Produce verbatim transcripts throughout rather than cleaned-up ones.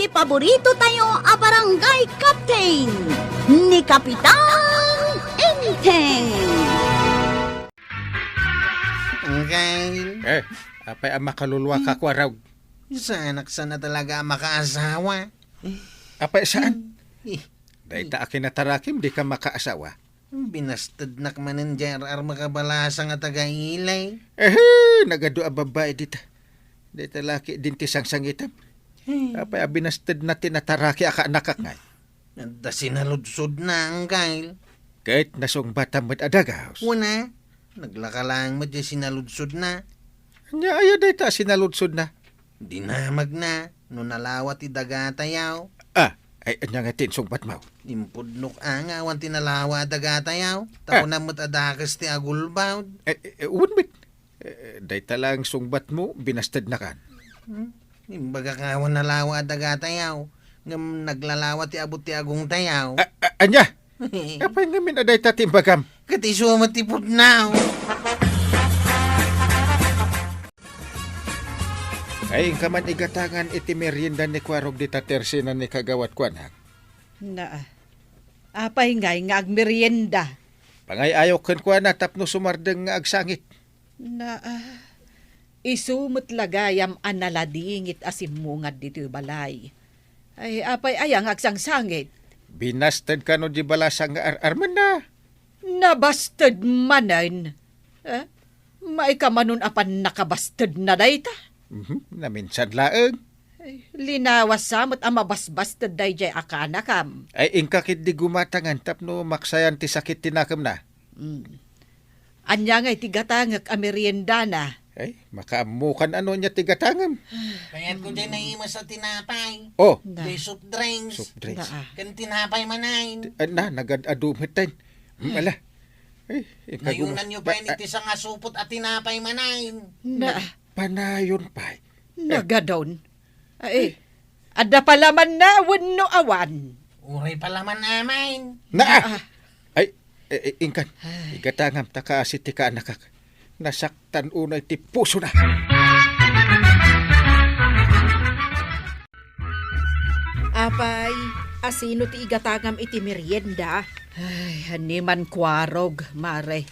Paborito tayo a barangay captain, ni Kapitan Enteng. Angkel. Eh, apay a makaluluaka, Kuarog? Saanak sana talaga a makaasawa. Apay saan? Eh. Dayta a kinatarakim, di ka makaasawa. Binastednak manen diay ar-armek a balasang a taga-Ilay. Ehe, nagadu a babbai dita. Dayta laki din ti sangsangitem. Hmm. Apay a binastedna ti nataraki a kaanakak ngay? Adda sinaludsodna, Angkel. Ket nasungbatam met a dagus. Wen a, naglaka laeng met diay sinaludsodna. Ania aya dayta a sinaludsodna? Dinamagna no nalawa ti dagatayo. Ah, ay, ania nga ti insungbatmo? Impudnok a nga awan ti nalawa a dagatayo. Ta Ah. Kunam met a dakes ti agulbod. Eh, eh, wen met. Eh, dayta lang sungbatmo, binastednakan. Hmm? Imbagak nga awan nalawa a dagatayo. Ngem naglalawa ti abut ti agongtayo. Ah, ah, ania? Apay ngamin a dayta ti imbagam? Ket isu met ti pudno. Ay, inka man igatangan iti merienda ni Kuarog dita tersena ni kagawat kuanak. Naa. Apay ngay nga agmerienda? Pangay-ayo kenkuana tapno sumardeng nga agsangit. Naa. Isu met la gayam a naladingit a simmungad ditoy balay. Ay, apay aya nga agsangsangit? Binasted kano di balasang nga ar-armenna. Nabasted manen? Eh? Maikamanon a pannakabastedna dayta? Mhm, naminsan laeng. Ay, linawas sa met a mabasbasted daydiay a kanakam. Ay, inka ketdi gumatangan tapno maksayan ti sakit ti nakemna. Mm. Ania ngay ti gatangek a meriendana? Ay, makaammokan ano ania ti gatangem. Kayatko diay naimas a tinapay. Oh. Na. Diay soft drinks. Soft drinks. Naa. Ken tinapay manen. Ti-, ah, na, nagad-adu met ten. Hmm, ala. Ay, inka guma-, Nayunanyo ba, pay ah, iti sangasupot a tinapay manen? Na. Panayon pay. Nagadon. Ay, adda palamanna wenno awan? Uray palaman amin. Naa! Ah. Ay, eh, eh, inkan, Ay. Igatangam ta kaasi ti kaanakak. Nasaktan unay ti pusona. Apay, asino ti igatangam iti merienda? Ay, ania man Kuarog, Mare.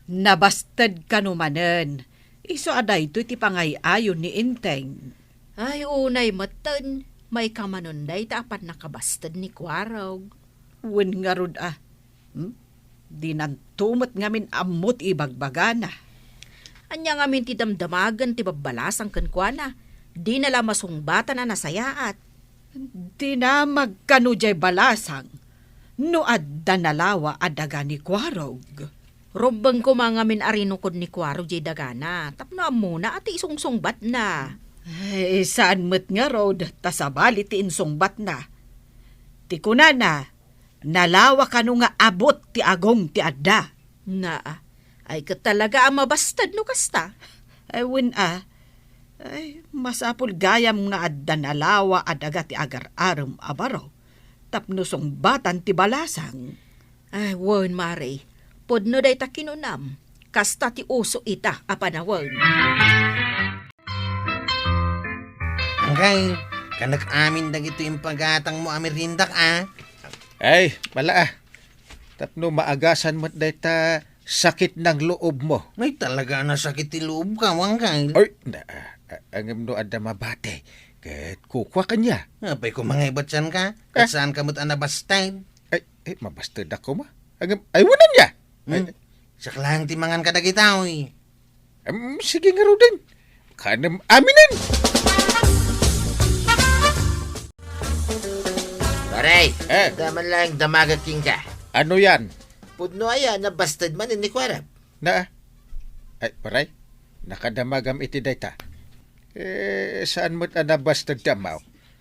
Nabasted kano manen. Isu a daytoy ti pangay-ayo ni Enteng. Ay, unay metten, maikamanon dayta a pannakabasted ni Kuarog. Wen ngarud a, hmm? Dinanto met ngamin ammo ti ibagbagana. Ania ngamin ti damdamagen ti babbalasang kenkuana? Dina la masungbatan a nasayaat. Dinamag kano diay balasang no adda nalawa a daga ni Kuarog. Rumbeng koma ngamin a rinukod ni Kuarog diay dagana tapno ammona a ti isungsungbatna. Ay, saan met ngarud ta sabali ti insungbatna. Ti kunana, nalawa kano nga abut ti agong ti adda. Naa, ay ket talaga a mabasted no kasta. Ay, wen a. Ay, masapul gayam nga adda nalawa a daga ti agar-arem a baro tapno sungbatan ti balasang. Ay, wen, Mare. Pudno dayta kinunam. Kasta ti uso ita a panawen. Angkel, kanek amin dagitoy impagatangmo a meriendak, a? Ay, mala, a. Tapno maagasan met dayta sakit ng loobmo. Ay, talaga a nasakit ti loobko, Angkel. Ay, na, a, a, ngem no adda mabati, ket kukua kaniak. Apay koma nga ibatsanka? Ket Ah. Saanka met a nabasted? Ay, ay, mabastedak koma. Ngem, ay, wen ania? Hmm? Ay. Siak laeng ti mangan kadagitoy. Em, sige ngaruden. Kanem aminen. Pare, Eh. Adda man laeng damagek kenka. Ano yan? Pudno aya, nabasted manen ni Kuarog. Na, ay, pare, nakadamagam iti dayta. Eh, saan met a nabasted ti ammo?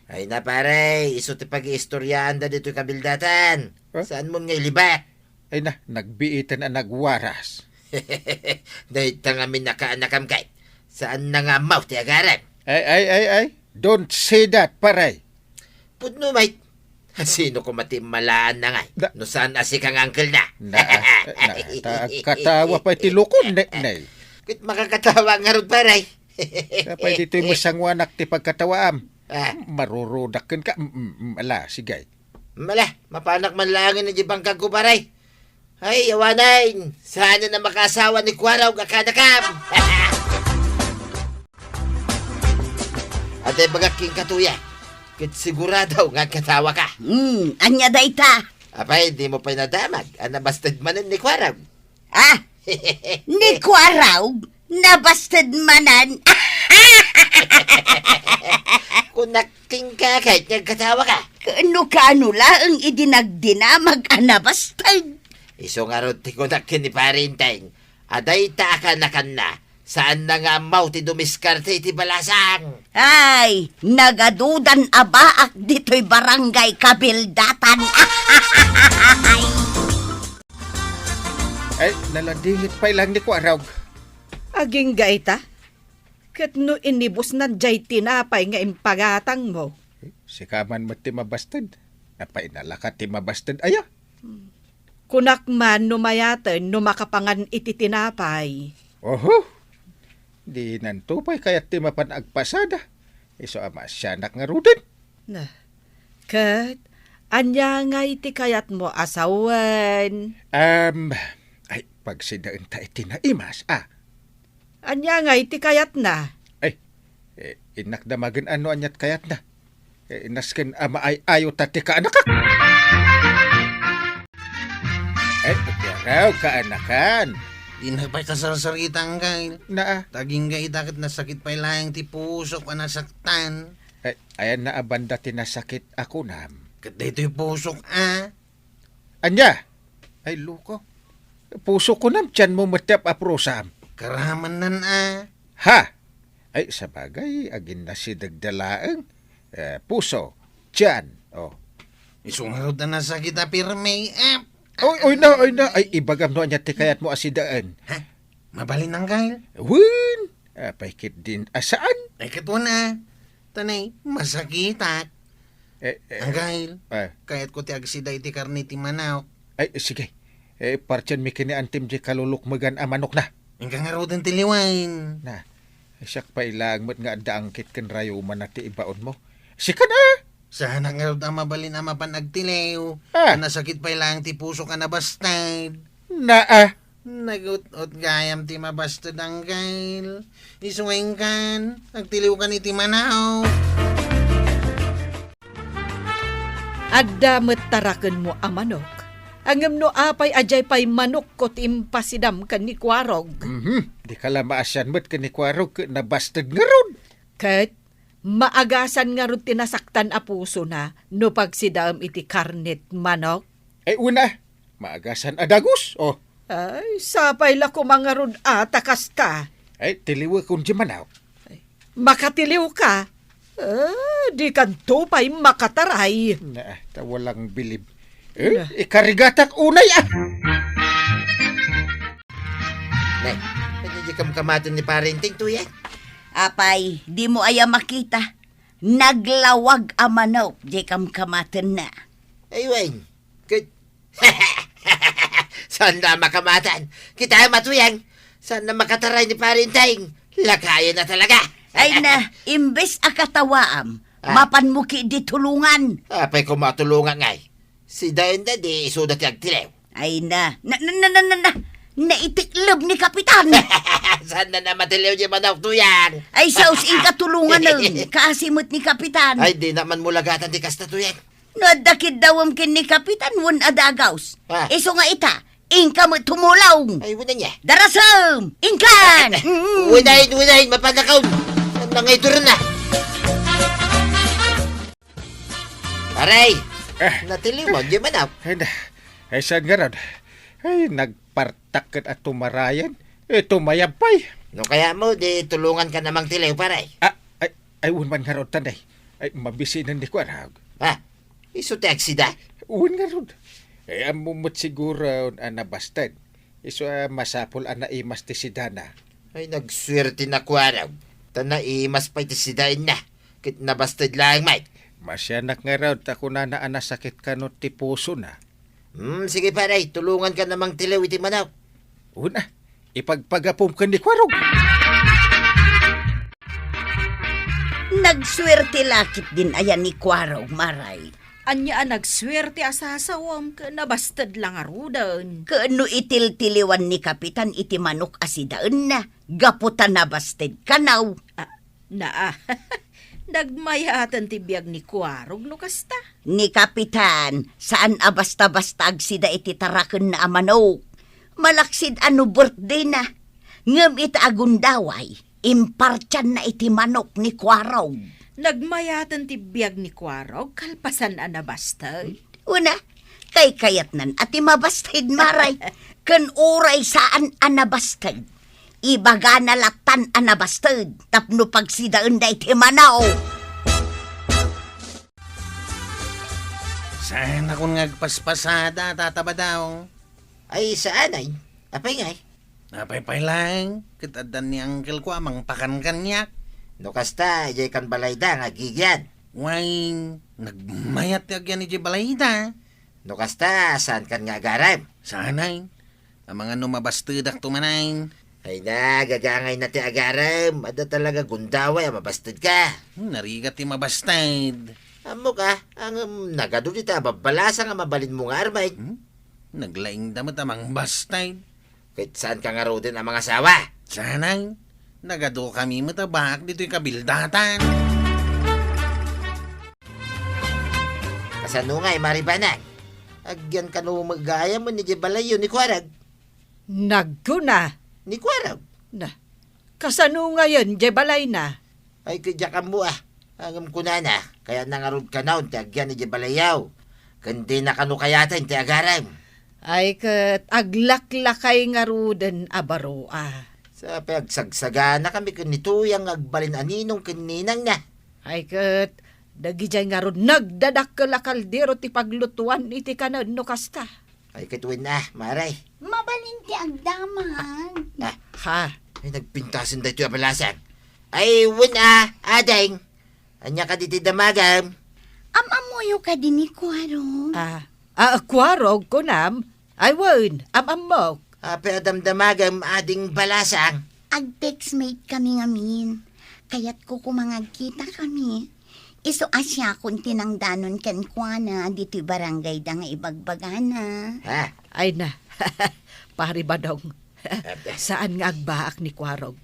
Ay na, pare, isu ti pagiistoriaanda ditoy kabildatan. Huh? Saanmon nga iliba? Ay na, nagbiiten a nagwaras. Dayta ngamin a kaanakam ket, saanna nga ammo ti agarem. Ay, ay, ay, ay. Don't say that, pare. Pudno met. Sino koma ti immalaanna ngay? Da- No saan a sika nga angkelna? Na, na, ta-, agkatawa pay ti lukon, ne, ne. Ket makakatawa ngarud, pare. Apay ditoy masanguanak ti pagkatawaam. Ah. Marurudak kenka. Mm, mm, mm, ala, sige. Mala, mapanak man laengen idiay bangkagko, pare. Ay, awanen, saan a makaasawa ni Kuarog a kanakam. Adi ibagak kenka, Tuya, ket sigurado nga agkatawaka. Hmm, ania dayta? Apay, dimo pay nadamag a nabasted manen ni Kuarog? Ah, ni Kuarog, nabasted manen. Kunak kenka ket nga agkatawaka. Kaano-kaano laeng idi nagdinamag a nabasted? Isu ngarud ti kunak ken ni Pare Enteng a dayta a kanakanna, saanna nga ammo ti dumiskarte iti balasang. Ay, nagadudan a baak ditoy barangay kabildatan. Ay, naladingit pay laeng ni Kuarog. Agingga ita? Ket no inibusnan diay tinapay nga impagatangmo? Eh, sika man met ti mabasted. Apay, nalaka ti mabasted aya? Kunak man no mayaten no makapangan iti tinapay. Oho. Dinanto pay kayat ti mapan agpasada. Isu a maasianak ngaruden. Na, ket ania ngay ti kayatmo a sawen? Am, ay, pagsidaenta iti naimas, a. Ania ngay ti kayatna? Ay, eh, innak damagen a no ania ti kayatna. Eh, nasken a maay-ayo ta ti kaanakak. Ay, Kuarog, kaanakan. Dinak pay kasarsarita, Angkel. Naa. Ta agingga ita ket nasakit pay laeng ti pusok a nasaktan. Ay, ayanna a banda ti nasakit a kunam? Ket daytoy pusok, a. Ania? Ay, loko. Puso kunam, tianmo met ti ap-aprusam. Karamannan, a. Ha? Ay, sabagay, aginnasidegda laeng. Eh, puso, tian, oh. Isu ngarud a nasakit a pirmi, a. Oy, oy na, oy na. Ay, ibagam no ania ti kayatmo a sidaen. Ha? Mabalin, Angkel? Wen, apay ketdin a saan? Ay, ket wen a. Ta nay, masakitak. Eh, eh, Angkel, ah. Kayatko ti agsida iti karne ti manok. Ay, sige. Eh, partianmi ken ni Antim diay kalulukmegan a manokna. Inka ngaruden ti liwen. Na, siak pay laeng met nga adda angkit ken rayumanna ti ibaonmo. Sika na! Saanak ngarud a mabalin a mapan agtiliw. Ah. Ta nasakit pay laeng ti pusok a nabasted. Naa. Nagut-ot gayam ti mabasted, Angkel. Isu nga inkan, agtiliwkan iti manok. Adda met tarakenmo a manok. Ngem no apay a diay pay manokko ti impasidam ken ni Kuarog? Mhm. Dika la maasian met ken ni Kuarog ket nabasted ngarud. Ket maagasan ngarud ti nasaktan a pusona no pagsidaem iti karnet manok? Ay, una, maagasan a dagus, oh. Ay, sapay la koma ngarud a ta kasta. Ay, tiliwekon diay manok. Ay, makatiliwka? Ah, dikanto pay makataray. Na, ta walang bilib. Eh, na. Ikarigatak unay, ah! Ne, ania diay kamkamaten ni Pare Enteng, Tuya? Apay, dimo aya makita? Naglawag a manok diay kamkamatenna. Ay, wen. Ket, saan a makamatan? Kitaem a, Tuya. Saan a makataray ni Pare Enteng? Lakayen a talaga. Ay na, imbes a katawaam, ah, mapanmo ketdi tulongan. Apay koma a tulongak ngay? Sidaenna idi isuda ti agtiliw. Ay na, na, na, na, na, na, na, naitikleb ni Kapitan. Saan na matiliw diay manok, Tuya? Ay, sus, inka tulonganen. Kaasi met ni Kapitan. Ay, dina man mulagatan ti kasta, Tuya. No adda kiddawem ken ni Kapitan, wen a dagus. Ah. Isu nga ita, inka met tumulong. Ay, wen ania? Darasem, inkan. Mm. Wen ay, wen ay, mapanakaw. Nangayduran na. Aray! Eh. Natiliwan diay manok. Ay, na. Ay, saan ngarud? Ay, nagpartak ket a tumarayen. Eh, tumayab pay. No kayatmo, di tulonganka a mangtiliw, pare. Ah, ay, ay, wen man ngarud, tanday. Ay, mabisinen ni Kuarog. Ah, isu ti agsida? Wen ngarud. Eh, ammo met siguro a nabasted. Isu a masapul a naimas ti sidana. Ay, nagsuerte ni Kuarog. Ta naimas pay ti sidaenna. Ket nabasted laeng met. Maasianak ngarud ta kunana a nasakit kano ti pusona. Hmm, sige pare, tulonganka a mangtiliw iti manok. Una, ipagpagapom ken ni Kuarog. Nagsuerte la ketdin aya ni Kuarog, Maray. Ania a nagsuerte a sasawem ken nabasted la ngaruden? Ken no itiltiliwan ni Kapitan iti manok a sidaenna, gapu ta nabasted kano. Ah, naa. Nagmayaten ti biag ni Kuarog no kasta. Ni Kapitan, saan a basta-basta agsida iti tarakenna a manok. Malaksid a no birthdayna. Ngem ita a gundaway, impartianna iti manok ni Kuarog. Nagmayaten ti biag ni Kuarog kalpasan a nabasted. Una, kaykayatnan a ti mabasted, Maray. Ken uray saan a nabasted, ibagana lattan a nabasted tapno pagsidaenda iti manok. Saanakon nga agpaspasada, Tata Badong. Ay, saanay. Apay ngay? Apay pay laeng, ket adda ni uncle ko a mangpakan kaniak. No kasta, idiay kan balayda nga agigian. Way, nagmayat ti agian idiay balayda. No kasta, saankan nga agarem? Saanay. Amangan no mabastedakto manen. Ay na, gagangayna ti agarem. Adda talaga gundaway a mabastedka. Hmm, narigat ti mabasted. Ammok a, ngem nagadu dita a babbalasang a mabalinmo nga armen. Hmm? Naglaingda met a mangbasted. Ket saanka ngaruden a mangasawa? Saanay. Nagadukami met a baak ditoy kabildatan. Kasano ngay, Mari Banag? Agian kano met gayam idiay balayyo ni Kuarog? Nagkuna. Ni Kuarog? Na, kasano ngayen idiay balayna? Ay, ket diak ammo a. Ngem kunana, kayatna ngarud kanayon ti agian idiay balayyo. Ken dina kano kayaten ti agarem. Ay, ket aglaklakay ngaruden a baro a. Sa pay agsagsaganakami ken ni Tuyang nga agbalin a ninong ken ninangna. Ay, ket dagidiay ngarud nagdadakkel a kaldero ti paglutuan iti kanen no kasta. Ay, ket wen a, Mare. Mabalin ti agdamag. Ah. Ha? Ay, nagpintasen daytoy a balasang. Ay, wen a, ading. Ania kadi ti damagem? Am-ammoyo kadi ni Kuarog? Ah, ah, Kuarog, kunam? Ay, wen, am-ammok. Apay a damdamagem, ading balasang? Agtextmate kami ngamin. Kayatko koma nga agkitakami. Isu a siakon ti nangdanon kenkuana ditoy barangayda nga ibagbagana. Ha? Ay na, Pari Badong. Saan nga agbaak ni Kuarog.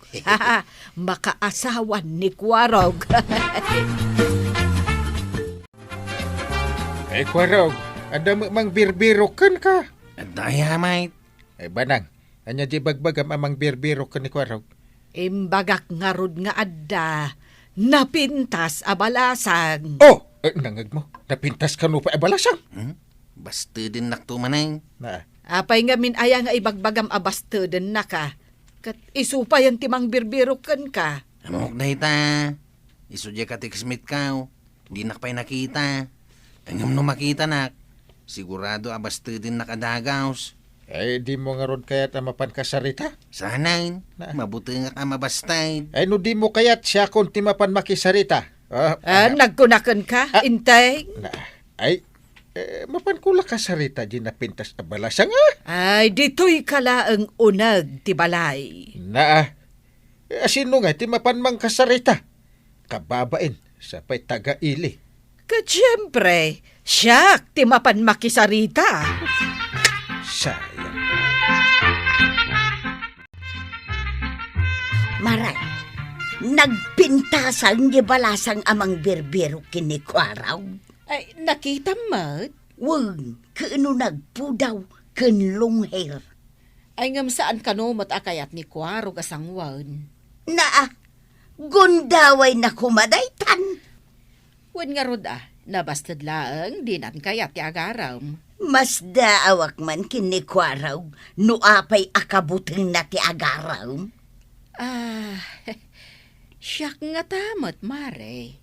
Makaasawan ni Kuarog. Ay, Kuarog, adda met mangbirbirok kenka. Adda aya, mate. Ay, Banang, ania diay ibagbagam a mangbirbirok ken ni Kuarog? Imbagak ngarud nga adda napintas a balasang. Oh! Eh, nangngegmo, napintas kano pay a balasang? Hmm? Bastedennakto manen. Na. Apay ngamin aya nga ibagbagam a bastedennaka? Ket isu payen ti mangbirbirok kenka. Ammok dayta. Isu diay katextmate-ko. Dinak pay nakita. Ngem no makitanak, sigurado a bastedennak a dagus. Ay, dimo ngarud kayat a mapan kasarita? Saanen. Na. Mabutengak a mabasted. Ay, no dimo kayat, siakon ti mapan makisarita. Ah, ah, nagkunakenka, ah, Inteng? Na, ay, eh, mapanko la kasarita diay napintas a balasang, ah? Ay, ditoyka laeng uneg ti balay. Na, ah. Eh, asino ngay ti mapan mangkasarita? Kababain, sa pay taga-ili. Ket siempre, siak ti mapan makisarita. Sayang. Maray, nagpintasan diay balasang a mangbirbirok ken ni Kuarog. Ay, nakitam met? Wen, ket no nagpudaw ken long hair. Ay, ngem saan kano met a kayat ni Kuarog a sanguen? Naa, gundawayna koma daytan. Wen ngarud a, nabasted laeng, dinan kayat ti agarem. Masdaawak man ken ni Kuarog no apay a kabutengna ti agarem. Ah, siak ngata met, Mare.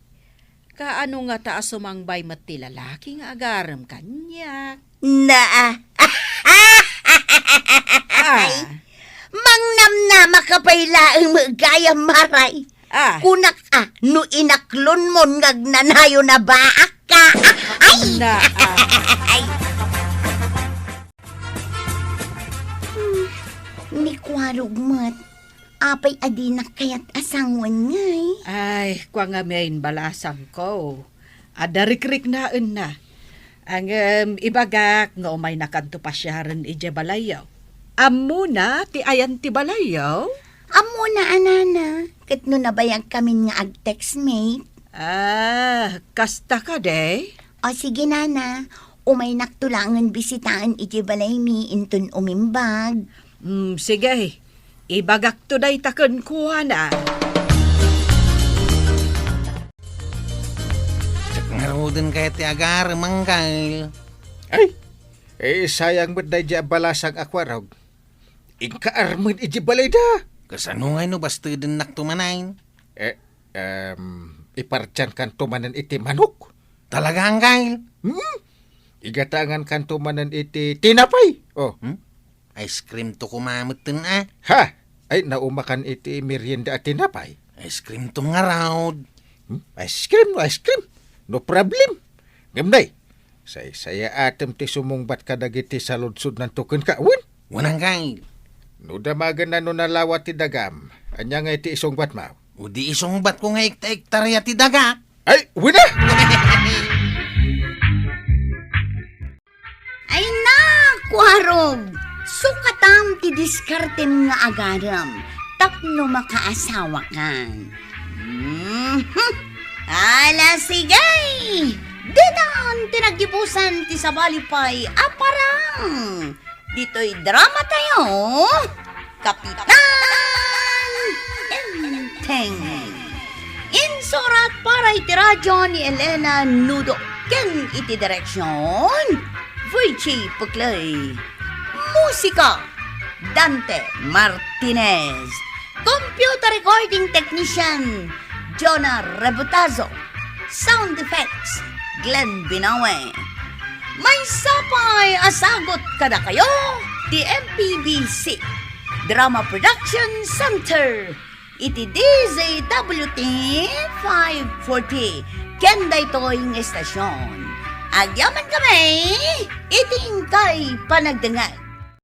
Kaano ngata a sumangbay met ti lalaki nga agarem kaniak? Naa. Ah. Ay, mangnamnamaka pay laeng met gayam, Maray. Ah. Kunak a, no inaklonmon nga agnanayon a baakka. Ay! Naa. Ay! Hmm, ni Kuarog met. Apay a dinak kayat a sangoen ngay? Ay, kua ngamin, balasangko. Adda rikriknaenna. Ngem ibagak nga umaynakanto pasiaren idiay balayyo. Ammona ti ayan ti balayyo? Ammona a, nana, ket no nabayagkamin nga agtextmate. Ah, kasta kadi? O sige, nana, umaynakto laengen bisitaen idiay balaymi inton umimbag. Mm, sige. Ibagakto dayta kenkuana. Diak ngaruden kayat ti agarem, Angkel. Ay, eh, sayang met daydiay a balasang a kuarog. Inka armen idiay balayda. Kasano ngay no bastedennakto manen? Eh, em, ipartiankanto manen iti manok. Talaga, Angkel? Hmm? Igatangankanto manen iti tinapay. Oh. Hmm? Ice cream to koma metten, a. Ha? Ay, naumakan iti merienda a tinapay. Ice cream to ngarud. Hmm? Ice cream, no ice cream. No problem. Ngem nay, saysayaatem ti sumungbat kadagiti saludsodnanto kenka, wen? Wen, Angkel. No damagenna no nalawa ti dagam, ania ngay ti isungbatmo? O di isungbatko nga ekta-ektaria ti daga. Ay, wen a! Ay, naku, Arog! Sukatam ti diskartem nga agarem tapno makaasawakan. Mhm. Ala, sige! Ditan ti naggibusan ti sabali pay a parang. Ditoy drama tayo, Kapitan Enteng. Insurat para iti radyo ni Elena Nudo ken iti direksyon, Virgie Puclay. Musika, Dante Martinez. Computer recording technician, Jonah Rebutazo. Sound effects, Glenn Binawe. Maysa pay a sagut kadakayo ti M P B C Drama Production Center iti D Z W T five forty ken daytoy nga estasyon. Agyaman kami iti inkay panagdengngeg.